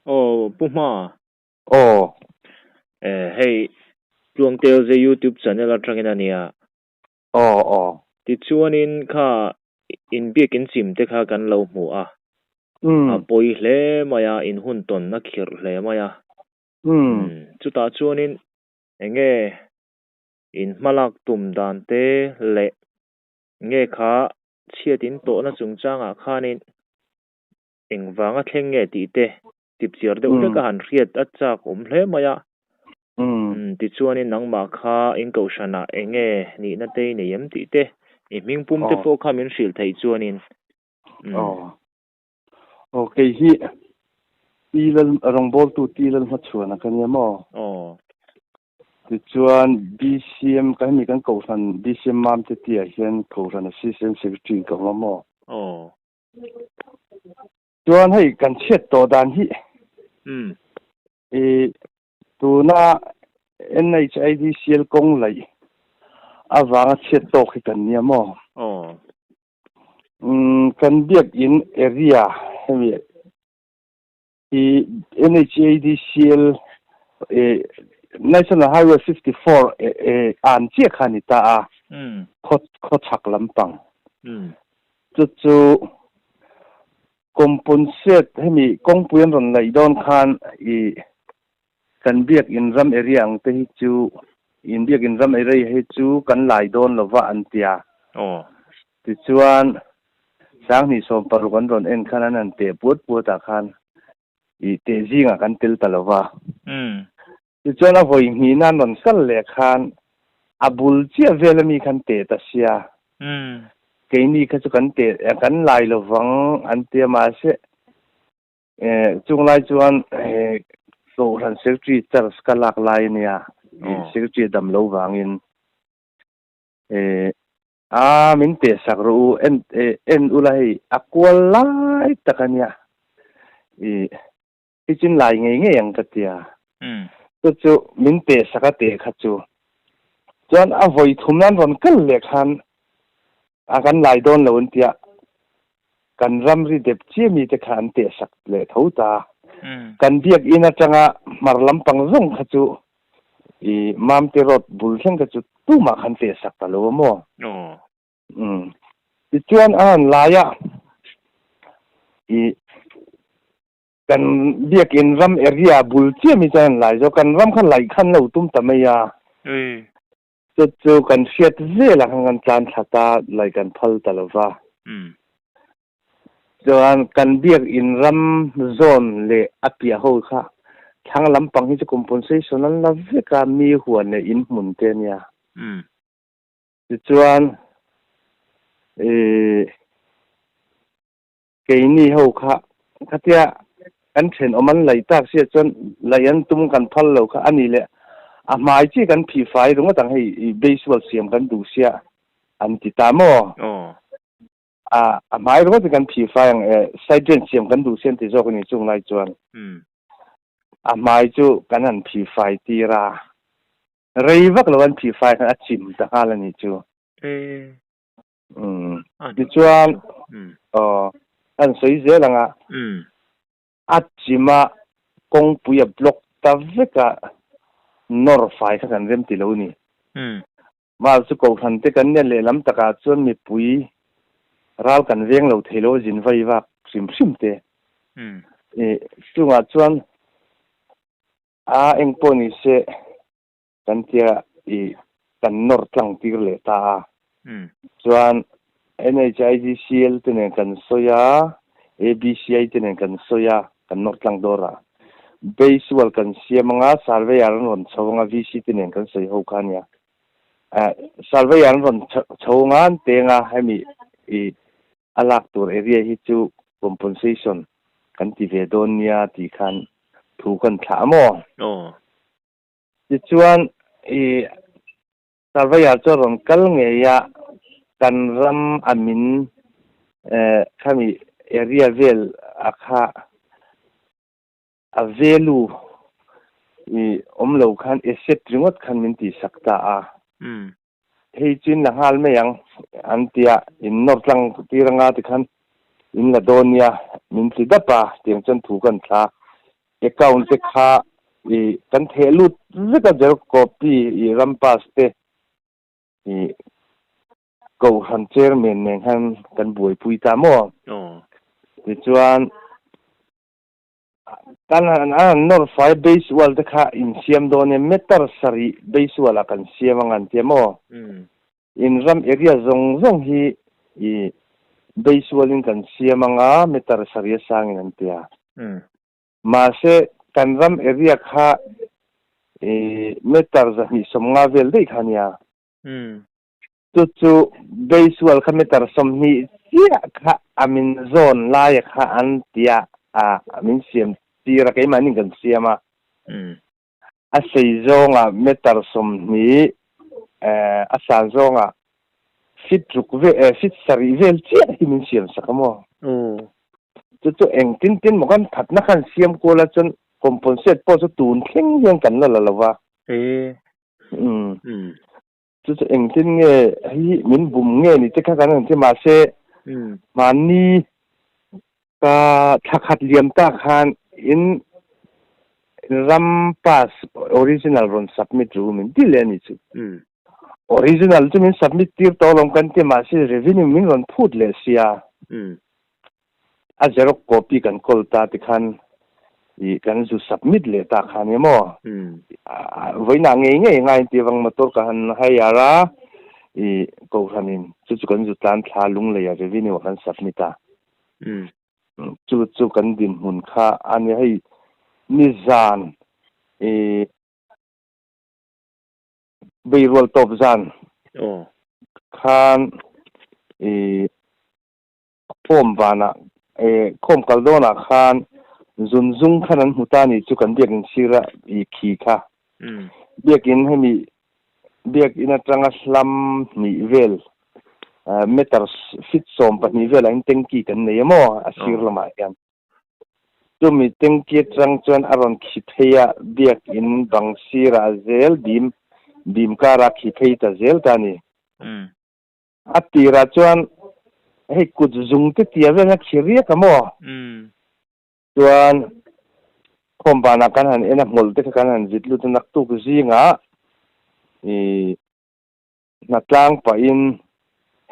Aw Pu Hma. Aw. Eh hei Tluangtelze YouTube channel atangin a nia. Aw aw. Tichuanin kha inbiakin chim te kha kan lo hmu a. A pawi hle mai a, in hun tawn a khirh hle mai a. Chutah chuanin enge in hmalak tum dan te leh nge kha chhiat in tawhna chungchangah khanin Engvanga thleng nge tih te tipchiar deuh hlek a han hriat a chak awm hle mai a. Tichuanin nangmah kha in kohhranah eng nge nihna te i nei em tih te, i hming pum te pawh kha min hrilh theih chuanin. Aw. Aw kei hi Ti Lal rawngbawltu Ti Lal hmachhuana ka nia maw? Aw. Tichuan BCM ka hemi kan kohhran BCM Mamte tihah hian kohhran Assistant Secretary ka awm a maw? Aw. Chuan hei kan chhiat tawh dan hi i tuna NHIDCL kawng laih avanga chhiat tawk hi kan nia maw? Kan biakin area hemi i NHADCL National Highway 54 an chiah kha a ni ta a, khaw chhak lampang. Chu chu compensate hemi kawngpui an rawn laih dawn khan i kan biakin ram area ang te hi chu in biakin ram area hi chu kan lai dawn lova an ti a. Tichuan, 2060 an rawn en khan an han teh puat puat ah khan i teh zingah kan tel ta lo va. Tichuan a vawi hnihna an rawn kal leh khan a bul chiah vel ami khan teh ta sia. Keini kha chu kan teh kan lai lo vang an tia mahse chunglai chuan Kohhran Secretary charge ka lak lai a nia, Secretary a dam lo vangin. A min teh sak rawh u, en en ula hei a kual lai tak a nia, i kitchen lai ngei ngei ang ka tia, chu chu min teh sak a teh kha chu, chuan a vawi thum nan rawn kal leh khan a kan lai dawn lo an tia, kan ramri dep chiah mi te kha an teh sak leh tho ta, kan biakinn atanga hmar lampang zawng kha chu I Mamte Road bul thleng kha chu tumah khan teh sak ta lo a maw? Aw. Umm. Tichuan a han lai a, i kan biakin ram area bul chiah mi chuan an lai zo, kan ram kha laih khan lo tum ta mai a. Ui. Chu chu kan hriat zel ah khan kan tlan thla ta, laih kan phal ta lo va. Umm. Chuan kan biakin ram zawn leh a piah ho kha thlang lampang hi chu compensation an la vek a, mi huan leh in hmun te a nia. Tichuan ih keini ho kha khatia kan thenawm an laih tak sia chuan laih an tum kan phal lo kha a ni leh a hmai chi kan phih fai ringawt ang hei ih baseball siam kan duh sia an ti ta maw? A a hmai ringawt hi kan phih fai ang e, side drain siam kan duh sian ti zawk a ni chung lai chuan. A hmai chu kan han phih fai tir a, rei vak lo an phih fai khan a chim ta nghal a ni chu. Umm tichuan aw an sawi zel ang a, a chim a kawngpui a block ta vek a, nawr fai kha kan rem ti lo a ni. Mal chu Kohhran te kan nia lehlam takah chuan mipui ral kan veng lo thei lo a zin vai vak hrim hrim te. I chungah chuan a eng pawh ni se kan tia i kan nawr tlang tir leh ta a. Chuan NHIDCL te nen kan sawi a, ABCI te nen kan sawi a, kan nawr tlang dawr a. Base wall kan siam anga, surveyor an rawn chho anga, VC te nen kan sawi ho kha ania. Surveyor an rawn chho anga an teng a, hemi i a lak tur area hi chu compensation kan ti ve dawn nia tih khan thu kan thlah a maw? Tichuan i Surveyor chu a rawn kal ngei a, kan ram a min khami area vel a kha a value i awm lo khan asset ringawt khan min tih sak ta a. Hei chu in la nghal mai ang an ti a, in nawr tlang tir anga tikhan in la dawn nia min ti dap a, tiang chuan thu kan thla. Account te kha i kan theh lut vek a xerox copy i ram pass te i Kohhran chairman nen khan kan buaipui ta maw? Tichuan kan han an han nawr fai base wall te kha insiam dawn e meter sarih base wall ah kan siam ang an tia maw? In ram area zawng zawng hi i base wall in kan siam ang a meter sarih a sangin an tia. Mahse kan ram area kha i meter 250 vel daih kha ania. Chu chu base wall kha meter 20 chiah kha a min zawn laia kha an tia a min siam tir a keimahni kan siam a. A sei zawnga meter 20 a san zawnga feet ruk vel feet sarih vel chiah hi min siam sak a maw. Chu chu eng tin tin maw kan thatna khan siam kual a chuan compensate pawh chu tun thleng hian kan la la lo va. Chu chu engtin nge hi min bum nge ni te kha kan han ti mahse mahni ka thla khat liam ta khan in ram pass original rawn submit ru min ti leh a ni chu. Original chu min submit tir tawh alawm kan ti mahse revenue min rawn phut leh sia. A xerox copy kan kawl ta ti khan i kan zu submit leh ta kha nia maw? Vawiinah ngei ngei ngai inti avang motor ka han hire a, i Kohhranin chu chu kan zu tlan thla Lungleia revenue ah kan submit a. Chu chu kan dinhmun kha a nia hei nizan i beirual tawp zan khan i Khawm vanah eh khawm kal dawnah khan zun zung khan an hmu ta ni chu kan biakin sira i khi kha. Biakin hemi biakin atanga hlam hnih vel meter feet 12 velah in tanky kan nei a maw a sir lamah hian. Chumi tanky atang chuan a rawn khi phei a biakin bang sirah zel bim bim karah khi phei ta zel ta ni. A tirah chuan hei kut zung te tia vel a khi riak a maw? Chuan khawm vanah kan han en a hmawlh te kha kan han zit lut a naktuk zingah i hnatlang pahin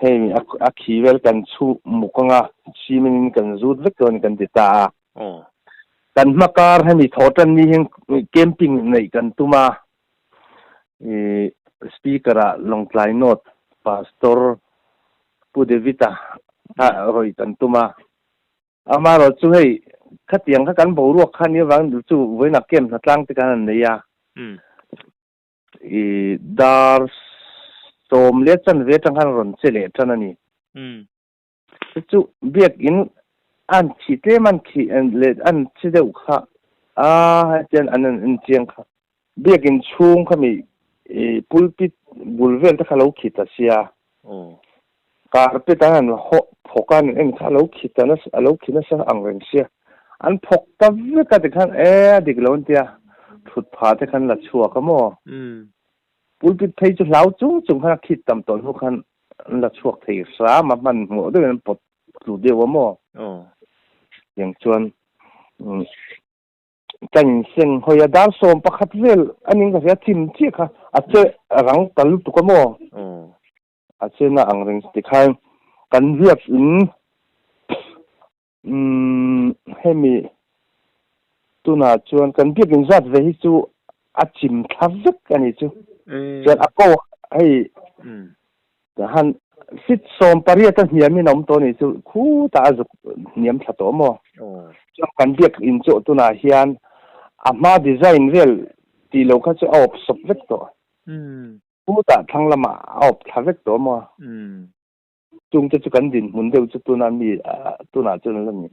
hei a khi vel kan chhu muk anga cement in kan zut vek dawn kan ti ta a. Kan hma kar hemi thaw tan ni hian camping neih kan tum a. I speaker ah Lawngtlai North Pastor Pu David-a kha rawih kan tum a. Amaherawh chu hei khatiang kha kan boruak kha nia vang chu vawiinah camp hnatlang te kan han nei a. I dar 10 leh chanve atang khan rawn che leh tan a ni. Chu biakin an khi tlem an khi leh an che deuh kha a hetian an an en chiang kha biakin chhung kha mi pulpit bul vel te kha lo khi ta sia carpet an han hawh phawk a an en kha a lo khi ta nasa a lo khi nasa ang reng sia an phawk ta vek a tikhan e a dik lo an tia thut pha te khan la chhuak a maw pulpit phei chu hlau chung chung khan a khit tam tawh hnu khan an la chhuak thei hram a hman hmuh deuhin an pawt tlu deuh a maw? Tiang chuan ka inseng hawi a dar 11 vel a ning ka hria chim chiah kha a che rang ta lutuk a maw? A che na ang reng tikhan kan riak in hemi tunah chuan kan biakin zat ve hi chu a chim thla vek a ni chu. Chuan a ko hei han feet 18 a hniamin a awm tawh a ni chu khutah a zuk hniam thla tawh maw. Chuan kan biakin chu tunah hian a hma design vel tih lo kha chu a awp sawp vek tawh. Khutah thlang lamah a awp thla vek tawh maw. Chungte chu kan dinhmun deuh chu tuna mi tunah chuan a la ni.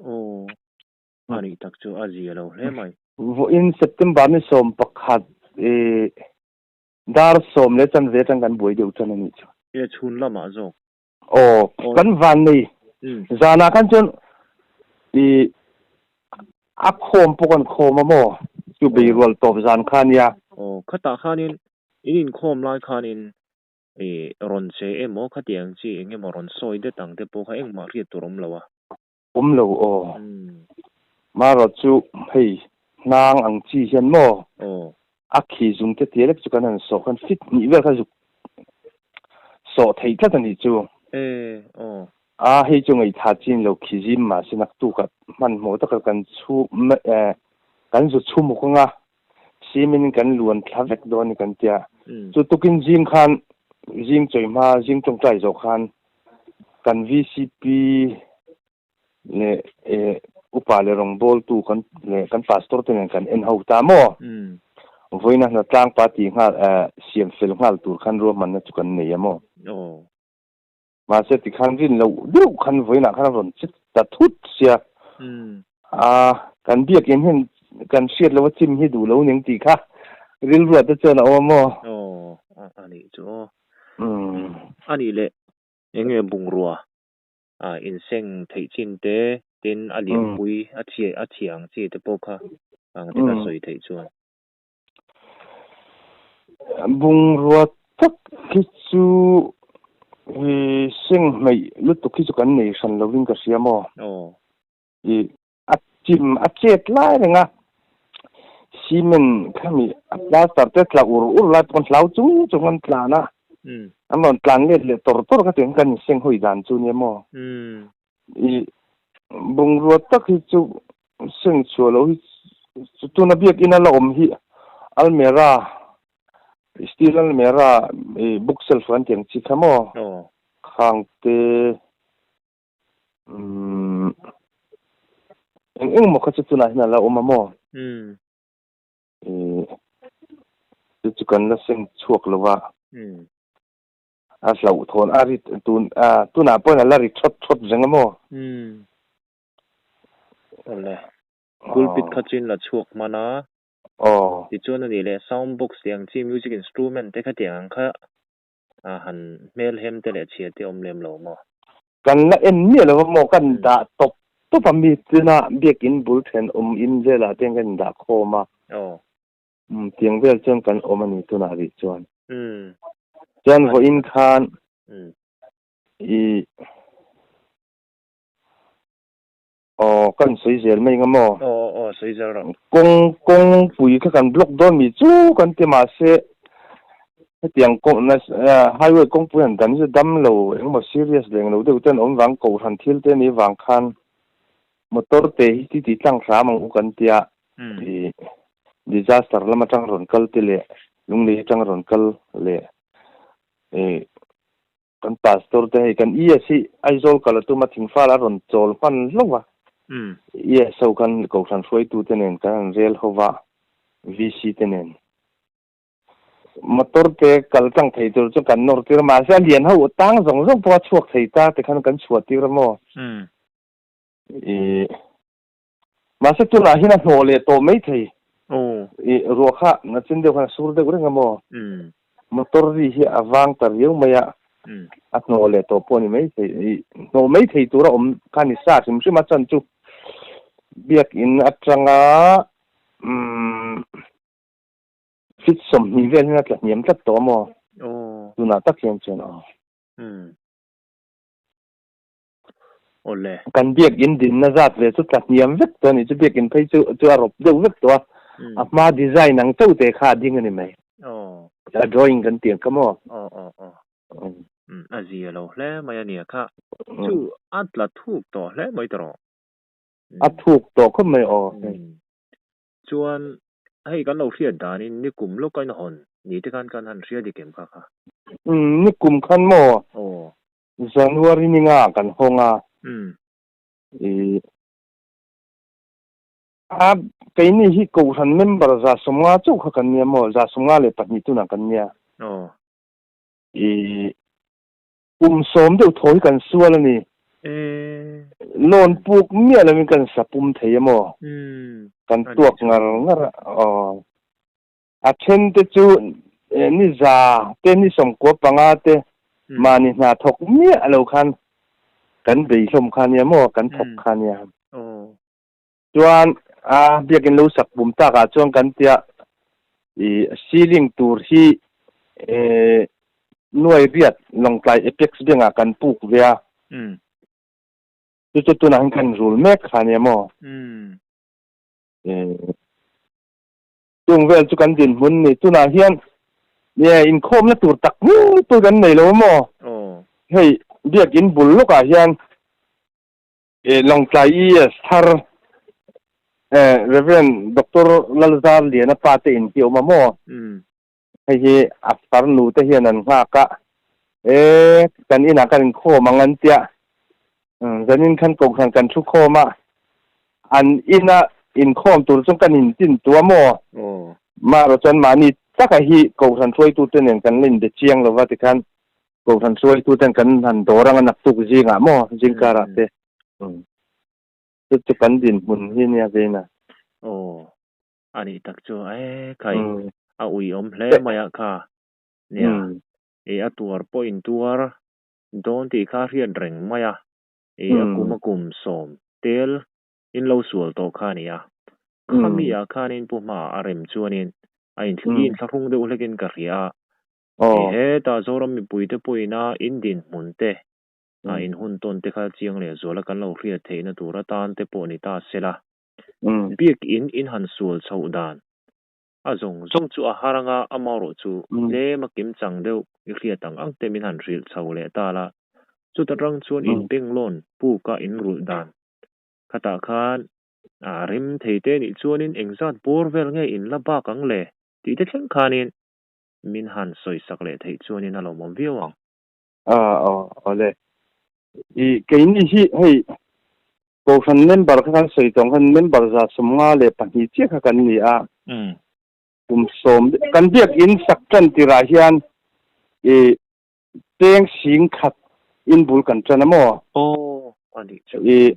Aw, a nih tak chu a zia lo hle mai. Vawiin September ni 11 i dar 10 leh chanve atang kan buai deuh tan a nih chu. E chhun lamah zawk. Aw, kan van nei. Zanah khan chuan i a khawm pawh kan khawm a maw? Chu beirual tawp zan kha a nia. Aw, khatah khanin in inkhawm lai khanin I rawn che emaw khatiang chi eng emaw rawn sawi det ang te pawh kha engmah hriat tur awm lo a. Awm lo aw. Ma ro chu hei nang ang chi hian mo a khi zung te te lek chu kan han so khan fit ni vel kha zuk so thei tlat ani chu e o a hei chu ngai tha chin lo khi zim ma se nak tu ka man mo ta kan chu kan zu chu mu nga simin kan luan thla vek don ni kan tia chu tukin jing khan jing choi ma jing tong tai zo khan kan VCP le upa le rong bol tu kan le kan pastor te kan en ho ta mo voina na tlang pa ti nga siam fel ngal tur khan ro man na chu kan nei amo ma se ti khan rin lo du khan voina khan ron chit ta thut sia a kan biak in hen kan hriat lo chim hi du lo ning ti kha ril ruat te chuan a awm maw ani chu ani le enge bungrua a inseng thei chin te tin a lian pui a chi a thiang chi te pawh kha ang te ka sawi thei chuan bungrua tak khi chu seng hmei lutuk khi chu kan nei hran lovin ka hria maw i a chim a chet lai renga cement khami a plaster te tla ur ur lai pon hlau chung chung an tla na an rawn tlan let leh tor tor kha tiang kan seng hawi dan chu nia maw i bungrua tak hi chu seng chhuah lo hi chu tuna biak in a la awm hi almera steel almera i bookshelf an tiang chi kha maw khang te eng eng maw kha chu tunah hian a la awm a maw chu chu kan la seng chhuak lo va a hlauh thawn a ri tun tunah pawhin a la ri thawt thawt reng a maw awle pulpit kha chu in la chhuak hman a tichuan ani leh sound box tiang chi music instrument te kha tiang ang kha han hmel hem te leh chhia te awm lem lo maw kan la en miah lo maw kan dah tawp tawp a mi tuna biakin bul then awm in velah te kan dah khawm a tiang vel chuan kan awm ani tunah rih chuan chuan vawiin khan i kan sawi zel mai nga maw sawi zel rawh kawng kawng pui kha kan block dawn mi chu kan ti mahse hetiang kawng na highway kawngpui han dan hi chu dam lo engemaw serious leng lo deuh ten awm vang kohhran thil te ni vang khan motor te hi ti ti tlang hram ang u kan tia i disaster lama tang rawn kal te leh lunglei atang rawn kal leh kan pastor te hei kan ES hi Aizawl kal atuma thingfal a rawn chawl hman hlauh a ES ho khan kohhran hruaitu te nen kan han rel hova VC te nen motor te kal tlang thei tur chu kan nawr tir a mahse a lian ho tang zawng zawng pawh a chhuak thei ta te khan kan chhuah tir a maw i mahse tunah hian a hnawh leh tawh mai thei i ruah kha na chin deuh khan a sur deuh reng a maw motor ri hi a vang ta riau mai a a hnawh leh tawh pawh ni mai thei i hnawh mai thei tura awm kha ni sa hrim hrim a chan chu biakin atanga fit sawmhnih vel hian a tla hniam tlat tawh a maw tunah tak hian chuan awle kan biakin dinna zat ve chu tla hniam vek tawh ani chu biakin phei chu chu a rawp deuh vek tawh a a hma design ang chauh te kha a ding ani mai a drawing kan tiang kha maw a zia lo hle mai ania kha chu a tla thuk tawh hle mai tawh a thuk tawh khawp mai aw chuan hei kan lo hriat danin nikum lawk a in hawn ni te khan kan han hria dik em kha kha nikum khan maw January ni nga kan hawng a i a keini hi kohhran member za sawmnga chauh kha kan nia maw za sawmnga leh pahnih tunah kan nia i kum sawm deuh thaw hi kan sual ani loan puk miah lovin kan sapum thei a maw kan tuak ngar ngar a a then te chu ni za te ni sawmkua panga te mahni hna thawk miah lo khan kan bei hlawm kha nia maw kan thawk kha nia chuan a biakin lo sak pum takah chuan kan tia i ceiling tur hi nuai riat lawngtlai apex bank ah kan puk ve a chu chu tunah hian kan rul mek kha nia maw. Chung vel chu kan dinhmun ni. Tunah hian nge inkhawmna tur tak ngei pawh kan nei lo maw? Hei biakin bul lawkah hian Lawngtlai ES thar Rev. Doctor Lalzar Liana pa te in hi a awm a maw? Hei hi a farnu te hian an nghak a, e kan inah kan inkhawm ang an tia. Zanin khan kohhran kan thu khawm a, an ina inkhawm tur chuan kan intin tu a maw? Marawh chuan mahni taka hi kohhran hruaitute nen kan la inbe chiang lo va tikhan kohhran hruaituten kan han dawr ang a naktuk zingah maw zingkarah te. Chu chu kan dinhmun hi nia veina. Aw. A nih tak chu e khai a ui awm hle mai a kha nia e a tuar pawh in tuar dawn tih kha a hriat reng mai a e a kum a kum sawm tel in lo sual tawh kha a ni a khami ah khanin pu hma a rem chuanin a in i inthlahrung deuh hlekin ka hria a e hetah Zoram mipuite pawhin a in dinhmun te a in hun tawn te kha chiang leh zuala kan lo hriat theihna tur atan te pawh ni ta sela. Biakinn in han sual chhoh dan a zawng zawng chu a har anga amarawh chu tlem a kim chang deuh i hriat ang ang te min han hrilh chho leh ta la. Chuta tang chuan in benglawn puk a in rulh dan khatah khan a rem thei te nih chuanin engzat bawr vel nge in la bak ang le tih te thleng khanin min han sawisak leh theih chuanin a lawmawm viau ang. Aw awle. I keini hi hei Kohhran member kha kan sawi tawng khan member 152 chiah kha kan ni a. Kum sawm kan biakin sak tan tirah hian i cheng sing khat in bul kan tan a maw? Aw, a nih chu. I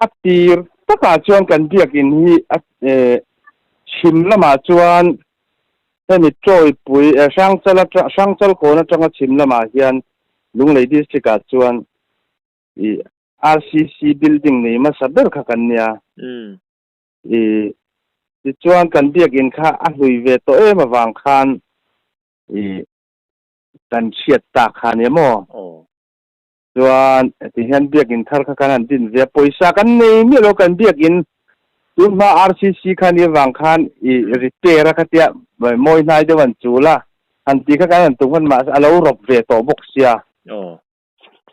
a tir takah chuan kan biakin hi a chhim lamah chuan hemi Tawipui Hrangchal atang Hrangchal kawn atanga chhim lamah hian Lunglei district ah chuan i RCC building nei hmasa ber kha kan nia. I tichuan kan biakin kha a hlui ve tawh em avang khan i kan hriat tak kha nia maw? Chuan tihian biakin thar kha kan han din ve a, pawisa kan nei miah lo kan biakin tun hma RCC kha ni avang khan i repair a kha tia mawi hnai deuh an chul a, han ti kha kan han tum khan mahse a lo rawp ve tawh bawk sia.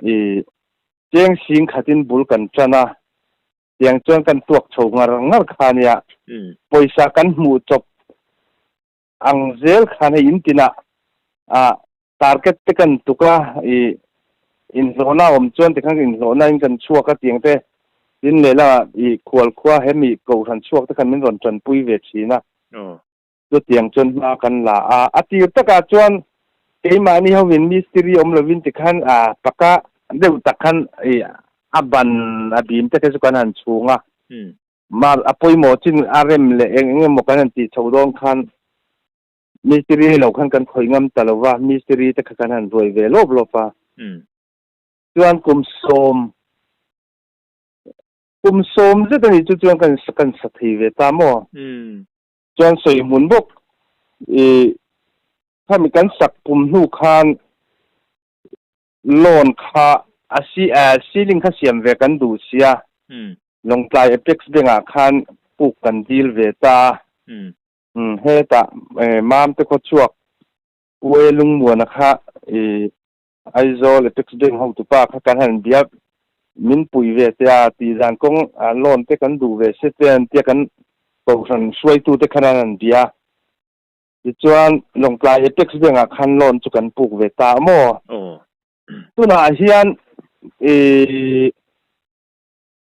I cheng sing khatin bul kan tan a, tiang chuan kan tuak chho ngar ngar kha nia. Pawisa kan hmuh chawp ang zel khan hei in tinah ah target te kan tuk a, i inhlawhna a awm chuan tikhan inhlawhna in kan chhuak a tiang te tin lehlamah i khual khua hemi kohhran chhuak te khan min rawn tanpui ve thin a. Chutiang chuan hma kan la a, a tir takah chuan keimahni hovin mistiri awm lovin tikhan a paka deuh tak khan i a ban a bim te kha chu kan han chhung a, mar a pawimawh chin a rem leh eng eng emaw kan han tih chho dawn khan mistiri lo khan kan khawih ngam ta lo va, mistiri te kha kan han ruai ve lawp lawp a. Chuan kum sawm kum sawm zet a nih chu chuan kan kan sa thei ve ta maw? Chuan sawi hmun bawk i khami kan sak pum hnu khan loan kha a si a ceiling kha siam ve kan duh sia Lawngtlai Apex Bank ah khan puk kan dil ve ta hetah Mamte khawchhuak Ue Lungmuana kha i Aizawl Apex Bank hotupa kha kan han bia min pui ve te a tih zan kawng loan te kan duh ve se te an tia kan kohhran hruaitu te khan an han bia. Tichuan Lawngtlai Apex Bank ah khan loan chu kan puk ve ta a maw? Tunah hian i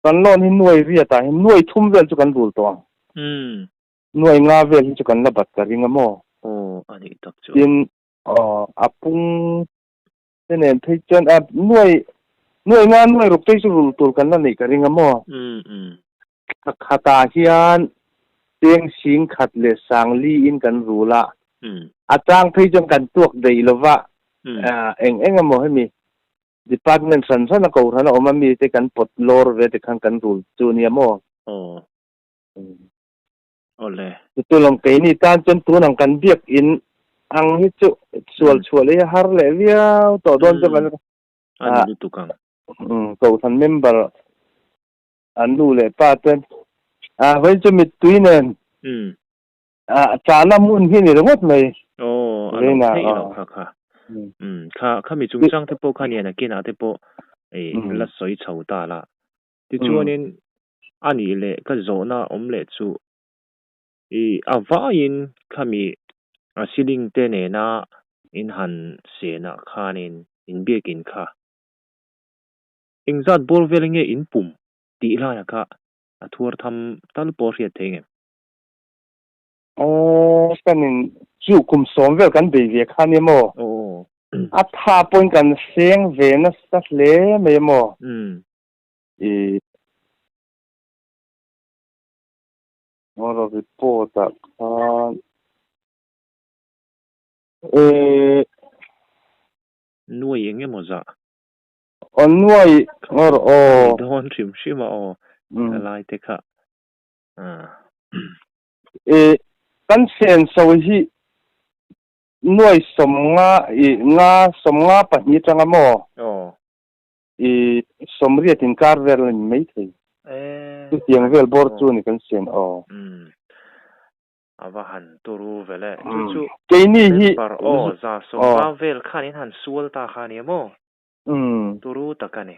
kan loan hi nuai riat ah hian nuai thum vel chu kan rul tawh ang. Nuai nga vel hi chu kan la bat ka ring a maw? Aw, a nih tak chu. Tin, Aw, a pung te nen phei chuan a nuai nuai nga nuai ruk te chu rul tur kan la neih ka ring a maw? Thla khatah hian cheng sing khat leh sang li in kan rul a, a chang phei chuan kan tuak daih lo va, eng eng emaw hemi department hran hran a kohhran a awm a mi te kan pawt lawr ve te khan kan rul chu nia maw? Aw. Awle. Chu lawm keini tan chuan tun ang kan biak in ang hi chu sual chhuah leh hi har leh viau tawh dawn chu kan A ni lutuk ang. Kohhran member an nu leh pa te A vawiin chu mittui nen. A chahna hmun hi ni ringawt mai. Aw, a lo theih loh kha kha. Kha khami chungchang te pawh kha nian a kinah te pawh la sawi chho ta la. Tichuanin a nih leh ka zawhna awm leh chu i a vaiin khami a ceiling te nena in han senah khanin inbiakin kha engzat bawr vel nge in pum tih laiah kha a thuar tham tal pawh a hriat thei ngem? Aw, kan in chu kum sawm vel kan bei ve kha nia maw? Aw. A tha pawhin kan seng ve nasa hle mai a maw? I Mawra report ah khan eh Nuai eng emaw zah? Aw nuai ngawr aw. Ni dawn hrim hrim a aw ka lai te kha. Eh kan senso hi nuai sawmnga i nga sawmnga pahnih atanga maw? Aw. I sawmriat inkar vel a ni maithei. Chutiang vel bawr chu ni kan sian aw. A va han turu vel e. Chu chu Keini hi member aw za sawmnga vel khan in han sual ta kha nia maw? Turu tak a ni.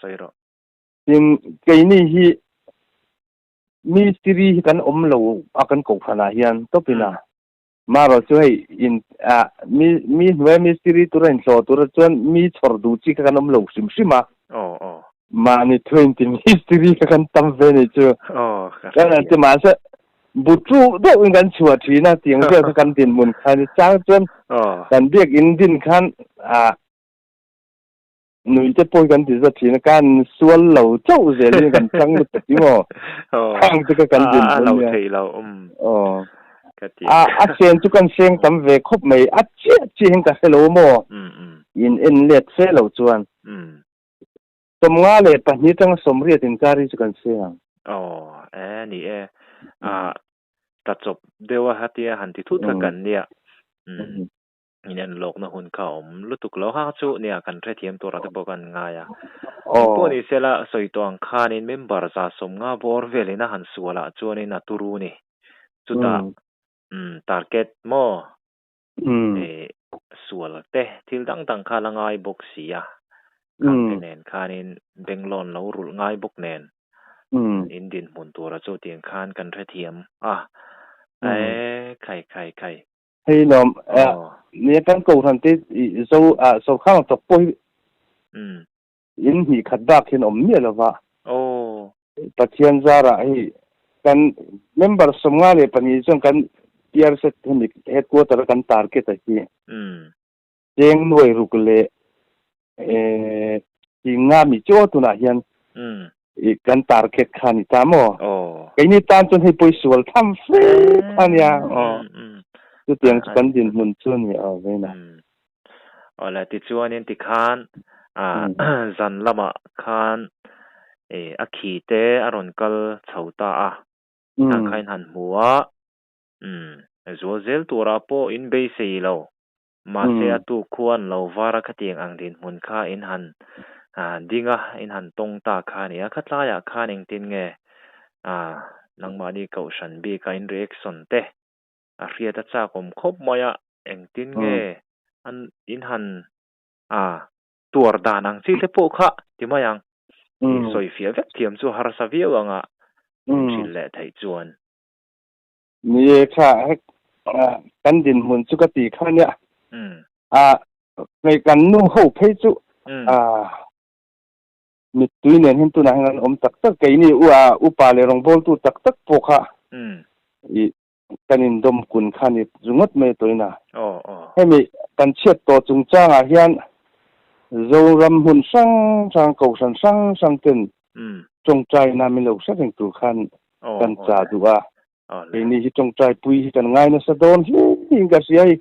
Sawi rawh. Tin, keini hi mistiri hi kan awm lo a kan kohhranah hian tawpin a. Marawh chu hei in ah mi mi hnuaia mistiri tura inhlawh tura chuan mi chhawr duh chi kha kan awm lo hrim hrim a. Aw aw. Mahni thuin ti mistiri kha kan tam ve ni chu. Aw ka hre Kan han ti mahse bu chu deuhin kan chhuah thin a tiang vel kha kan dinhmun khan chang chuan Aw. kan biakin din khan ah Nui te pawh hi kan ti za thin a, kan sual lo chauh zel in kan chang lutuk hi maw? Khang chu ka kan din A lo thei lo um ka ti. A a sen chu kan seng tam ve khawp mai, a chiah chiah hian ka hre lo maw? In en let fe lo chuan. 52 atanga 80 inkar hi chu kan seng ang. Aw e ni e. A tla chawp deuh a hatia han ti thut kha kan nia. In en lawkna hun kha a awm lutuk lo ha chu nia kan hrethiam tur ah te pawh kan ngai a. Engpawh ni sela sawi tawh ang khanin member 150 bawr velin a han sual ah chuanin a turu ni. Chutah umm target maw eh sual te thil dang dang kha la ngai bawk si a. Khang te nen khanin bank loan lo rulh ngai bawk nen in dinhmun tura chu tiang khan kan hrethiam a. Eh khai khai khai. Hei lawm nia kan kohhran te zo sorkar ang tawk pawh hi in hnih khat bak hian awm miah lova. Pathian zarah hei kan member 52 chuan kan PRZ hemi headquarter a kan target a hi cheng nuai ruk leh Tinga mi chu tunah hian kan target kha ni ta maw? Keini tan chuan hei pawi sual tham fe kha nia. Chutiang chu kan dinhmun chu a ni aw veina. Awle tichuanin tikhan zan lamah khan a khi te a rawn kal chho ta a. Khang kha in han hmu a. Zual zel turah pawh in beisei lo. Mahse a tuk khuan lo var a khatiang ang dinhmun kha in han ding a, in han tawng ta kha a ni a. Khatlaiah khan engtin nge nangmahni kohhran bika in reaction te a hriat a chak awm khawp mai a, engtin nge an in han tuar dan ang chi te pawh kha ti mai ang. Sawifiah vek thiam chu harsa viau anga in hrilh leh theih chuan. Ni e kha hek kan dinhmun chu ka ti kha nia. A hmei kan nu ho phei chu a mittui nen hian tunah hian an awm tak tak keini u a upa leh rawngbawltu tak tak pawh kha i kan indawm kun kha ni ringawt mai tawina. Hemi kan chhiat tawh chungchangah hian Zoram hmun hrang hrang kohhran hrang hrang ten tawngtaina min lo hre reng tur khan kan cha duh a. Keini hi tawngtai pui hi kan ngai nasa dawn hle in ka hria hi.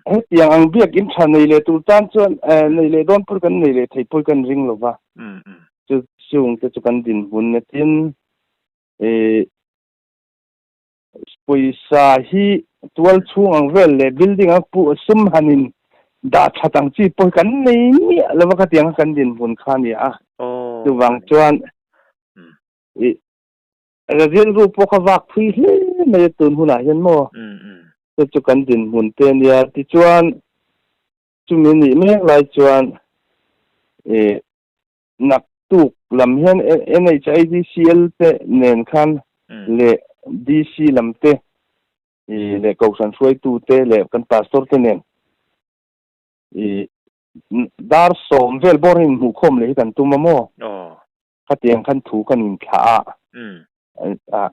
Hetiang ang biak in tha nei leh tur tan chuan nei leh dawn pawh kan nei leh thei pawh kan ring lo va. Chu chung te chu kan dinhmun na tin pawisa hi tual chhung ang vel leh building ang pu sum hanin dah that ang chi pawh hi kan nei miah lo va khatiang kha kan dinhmun kha a ni a. Chuvang chuan i. Rilru pawh kha vak phui hle mai a tun hunah hian maw? Chu chu kan dinhmun te ania. Tichuan chumi nih mek lai chuan ih naktuk lam hian NHIDCL te nen khan leh DC lam te ih leh Kohhran hruaitu te leh kan Pastor te nen ih dar sawm vel bawr hi inhmuhkhawm leh hi kan tum a maw? Khatiang khan thu kan inthlah a,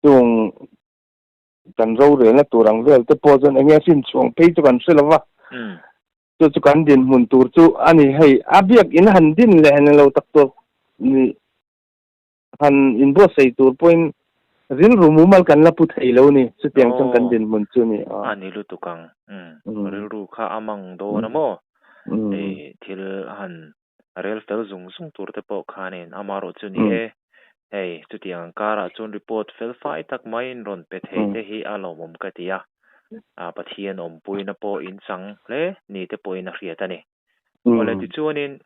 chung kan rorelna tur ang vel te pawh chuan enge hrim chhuang phei chu kan hre lo va, chu chu kan dinhmun tur chu a ni hei. A biakin han din leh han lo tak tur ni han inbuatsaih tur pawhin rilru mumal kan la pu thei lo ni, chutiang chuan kan dinhmun chu a ni. A ni lutuk ang, rilru kha a mang dawn a maw? Hei thil han A rel fel zung zung tur te pawh khanin amaherawh chu ni e, hei chutiang ang karah chuan report fel fai tak maiin rawn pe thei te hi a lawmawm ka ti a, a Pathian awmpuina pawh in chang hle ni te pawhin a hriat a ni. Awle tichuanin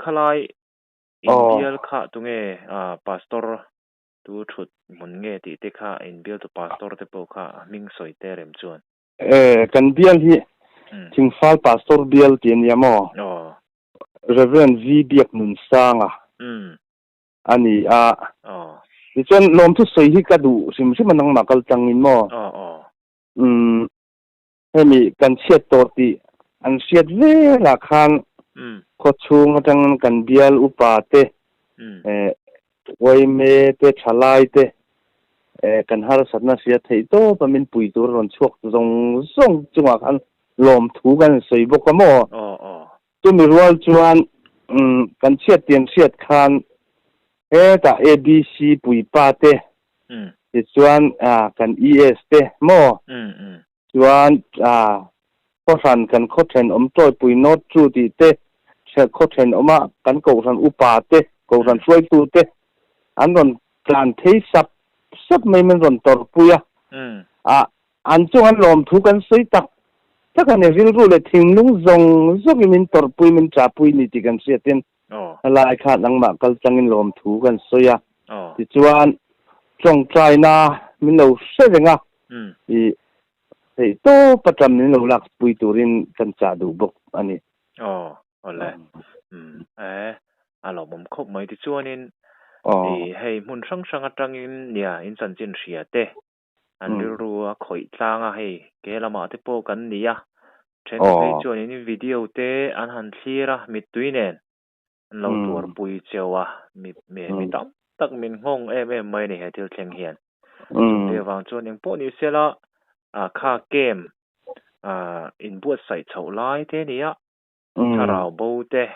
khalai inbial kha tunge Pastor tu thut hmun nge tih te kha inbialtu Pastor te pawh kha hming sawi te rem chuan. E, kan bial hi Thingfal Pastor bial tih a nia maw? Rev. V. Biaknunsanga a ni a. Tichuan lawmthu sawi hi ka duh hrim hrim a nangmah kal tlangin maw? Umm, hemi kan chhiat tawh tih an hriat velah khan khawchhung atangin kan bial upa te Uaime te, thalai te, kan harsatna hria theih tawp a min pui tur a rawn chhuak zawng zawng chungah khan lawmthu kan sawi bawk a maw? Chumi rual chuan kan chhiat tian hriat khan hetah ABC puipa te, tichuan kan ES te maw? Chuan khawhran kan khaw thenawm tawipui nawt chu tih te, khaw thenawma kan kohhran upa te, kohhran hruaitu te an rawn tlan thei sap sap mai min rawn tawrhpui a. An chung an lawmthu kan sawi tak tak a ni. Rilru leh thinlung zawng zawngin min tawrhpui, min ṭahpui ni tih kan hriatin helai kha nangmah kal changin lawmthu kan sawi a. Tichuan ṭawngṭaina min lo hre reng a. I theih tawp atang min lo lak pui turin kan chah duh bawk a ni. Aw, awle. Umm, e, a lawmawm khawp mai. Tichuanin, i hei hmun hrang hrang atangin nia in chanchin hria te, an rilru a khawih tlang a, hei ke lamah te pawh kan ni a, then te phei chuanin video te an han thlir a, mittui nen an lo tuarpui cheu a, mi mi tam tak min nghawng em em mai a ni he thil thleng hian. Chungte avang chuan eng pawh ni sela kha camp inbuatsaih chhoh lai te a ni a, thlarau bo te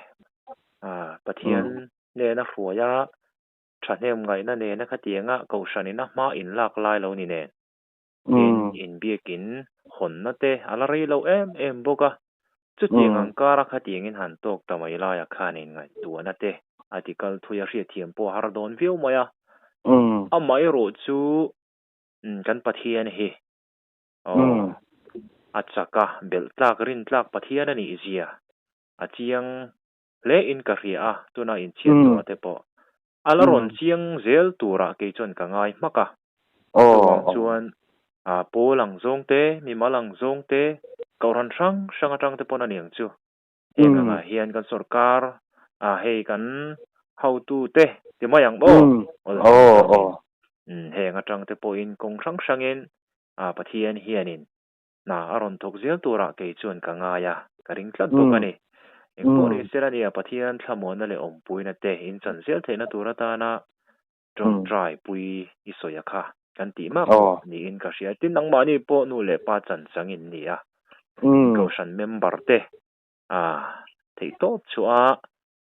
Pathian hnena hruai a, thahnem ngaihna nena khatianga kohhran ina hma inlak lai lo ni nen. Tin, inbiakin hawnna te a la rei lo em em bawk a, chutiang ang kara khatiangin han tawk ta mai laiah khan inngaihtuahna te a ti kal thui a, hriatthiam pawh a har dawn viau mai a. Amaherawh chu kan Pathian hi aw a chak a, belh tlak rin tlak Pathian a nih zia a chiang hle in ka hria a, tuna inchhiat tawh te pawh A la rawn chiang zel turah kei chuan ka ngai hmak a. Chuvang chuan pawl ang zawng te, mimal ang zawng te, kohhran hrang hrang atang te pawn a ni ang chu. Heng angah hian kan sawrkar hei kan hotu te ti mai ang maw? Heng atang te pawhin kawng hrang hrangin Pathian hianin Hna a rawn thawk zel turah kei chuan ka ngai a, ka ring tlat bawk a ni. Engpawh ni sela nia Pathian thlamuanna leh awmpuina te in chan zel theihna tur atana tawngtai pui i sawi a kha kan tih mak pawh niin ka hria. Tin, nangmahni pawh nu leh pa chan chang in ni a, Kohhran member te theihtawp chhuah a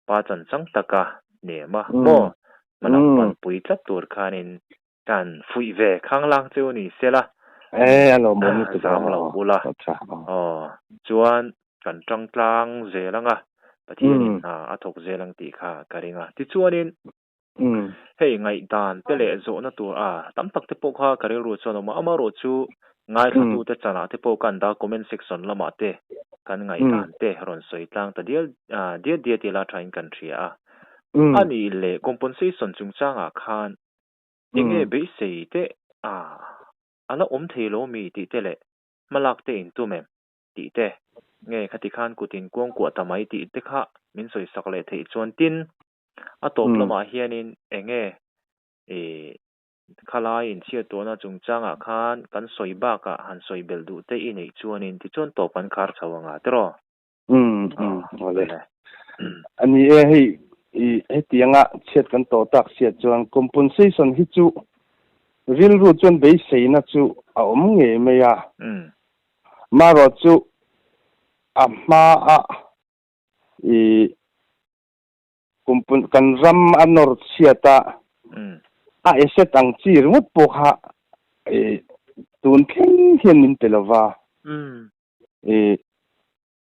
pa chan chang taka hnem a maw hmalam panpui tlat tur khanin Kan fuih ve khanglang cheu ni sela. E, a lawmawm lutuk a. Zam lo ula. Aw, chuan kan tang tlang zel ang a, Pathianin hna a thawk zel ang tih kha ka ring a. Tichuanin, hei ngaihdan te leh zawhna tur a tam tak te pawh kha ka rilru chuan a awm a, amaherawh chu ngaithlatute chanah te pawh kan dah comment section lamah te kan ngaihdan te rawn sawi tlang ta dial diat diat ila thain kan hria a. A nih leh compensation chungchangah khan eng nge beisei teh a, a la awm thei lo mi tih te leh hmalak te in tum em tih te, nge khati khan kut in kuangkuah ta mai tih te kha min sawi sak leh theih chuan tin a tawp lamah hianin eng nge i khalai inchhiat tawhna chungchangah khan kan sawi bakah han sawi belh duh te i neih chuanin tichuan tawp kan khar chho anga tiraw? Umm umm awle. A ni e hei i hetianga chhiat kan tawh tak hriat chuan compensation hi chu rilru chuan beiseina chu a awm ngei mai a. Marawh chu a hmaa i Kumpun kan ram a nawr chhiat a, a asset ang chi ringawt pawh kha tun thleng hian min pe lo va,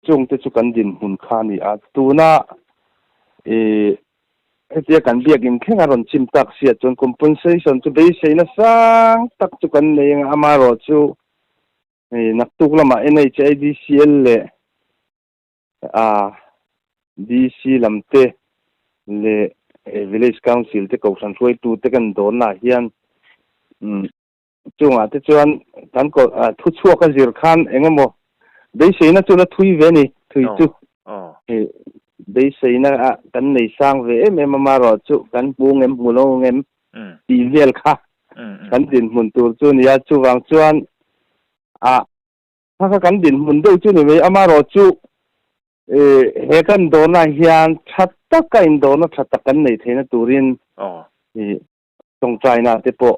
chungte chu kan dinhmun kha a ni a. Tuna hetia kan biakinn thleng a rawn chim tak sia chuan compensation chu beisei nasang tak chu kan nei ang a, amaherawhchu naktuk lamah NHIDCL leh A, DC lam te leh Village Council te Kohhran hruaitu te kan dawnnaah hian chungah te chuan kan thu chhuak a zir khan eng emaw beiseina chu la thui ve a ni, thui chu beiseina kan nei sang ve em em a, amaherawh chu kan hmu ngem hmu lo ngem tih vel kha kan dinhmun tur chu a ni a, chuvang chuan a Kha kha kan dinhmun deuh chu ni mai, amaherawh chu he kan dawrnaah hian tha taka indawrna tha tak kan neih theihna turin tawngtaina te pawh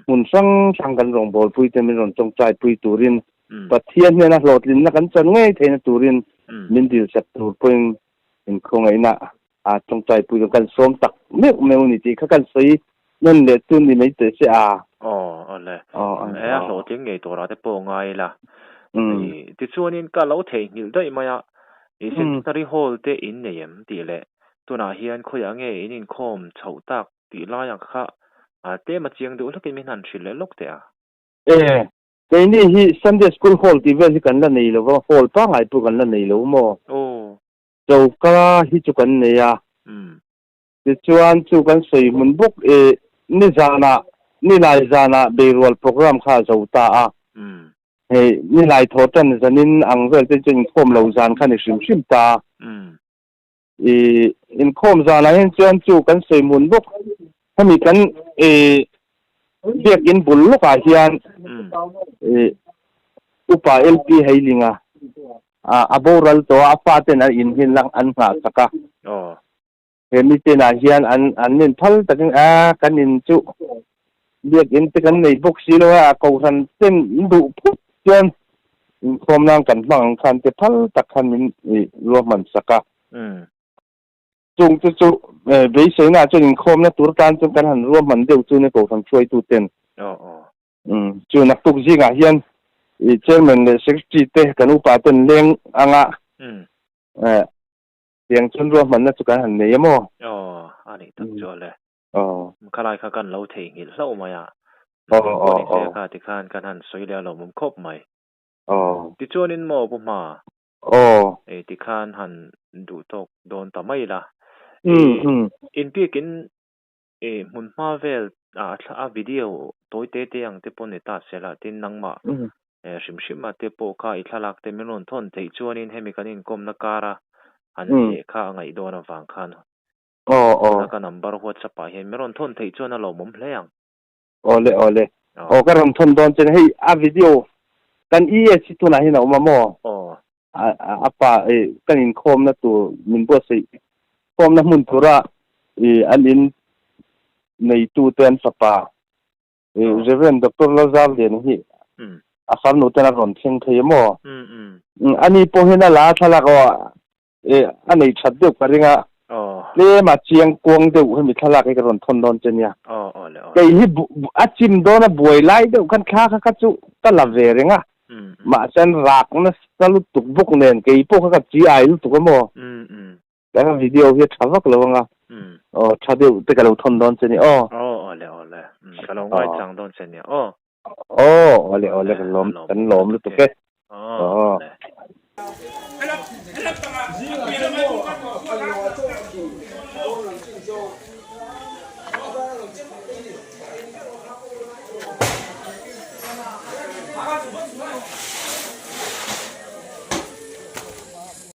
hmun hrang hrang kan rawngbawlpui te min rawn tawngtaipui turin Pathian hian a hlawhtlinna kan chan ngei theihna turin min dilsak tur pawhin inkhawngaihna a tawngtaipui kan sawm tak meuh meuh a ni tih kha kan sawi nawn leh chu ni mai teh se a. Aw, awle. E a hlawhtling ngei turah te pawh ngai ila. Tichuanin ka lo theihnghilh daih mai a, i Centenary Hall te in nei em tih leh tunah hian khawiah nge in inkhawm chhoh tak tih laiah kha tlem a chiang deuh hlakin min han hrilh leh lawk teh a. E, keini hi Sunday School Hall tih vel hi kan la nei lo va, hall pangngai pawh kan la nei lo maw? Aw. Choka hi chu kan nei a, tichuan chu kan sawi hmun bawk i nizanah nilai zanah beirual program kha a zo ta a, hei nilai thaw tan zanin ang vel te chu inkhawm lo zan kha ni hrim hrim ta, i inkhawm zanah hian chuan chu kan sawi hmun bawk hemi kan i biakin bul lawkah hian i upa LP Heilinga A boral tawh a, a fa ten an in hin lang an nghah sak a. He mi tenah hian an an in phal takin a kan in chu biakinn te kan nei bawk si lo a, a kohhran ten in duh phut chuan inkhawm nan kan hmang ang khan te phal tak khan min ruahman sak a. Chung chu chu beiseina chuan inkhawmna tur tan chuan kan han ruahman deuh chu nia kohhran hruaitu ten. Chu naktuk zingah hian i chairman leh secretary te kan upa ten leng anga tiang chuan ruahmanna chu kan han nei a maw? Aw, a nih tak chu ale. Aw. Khalai kha kan lo theihnghilh hlauh mai a. Aw, aw, aw. Kha tikhan kan han sawi leh a lawmawm khawp mai. Aw. Tichuanin maw Pu Hma? Aw. Ei tikhan han duh tawk dawn ta mai la. Um. Inbiakin E hmun hma vel a thla a video tawi te te ang te pawh ni ta se la tin nangmah e hrim hrim a te pawh kha i thlalak te min rawn thawn theih chuanin hemi kan inkawmna kara an leh kha a ngaih dawn avang khan tuna ka number whatsapp ah hian min rawn thawn theih chuan a lawmawm hle ang. Awle awle. Aw ka rawn thawn dawn chuan hei a video kan ES hi tunah hian a awm a maw? Aw. A pa kan inkhawmna tur min buatsaih khawmna hmun tura an in neitute an fapa Rev. Doctor Lazar Liana hi a farnu ten a rawn thleng thei a maw? Ani pawh hian a la thlalak aw a nei that deuh ka ring a, tlem a chiang kuang deuh hemi thlalak hi ka rawn thawn dawn che nia. Kei hi a chim dawn a buai lai deuh khan thla kha kha chu ka la ve reng a, mahse an rak nasa lutuk bawk nen kei pawh kha ka chi ai lutuk a maw? Kan video hi a tha vak lo anga, aw tha deuh te ka lo thawn dawn che nia aw. Aw awle awle, ka lo ngaichang dawn che nia aw. Aw awle awle kan lawm kan lawm lutuk e. Aw.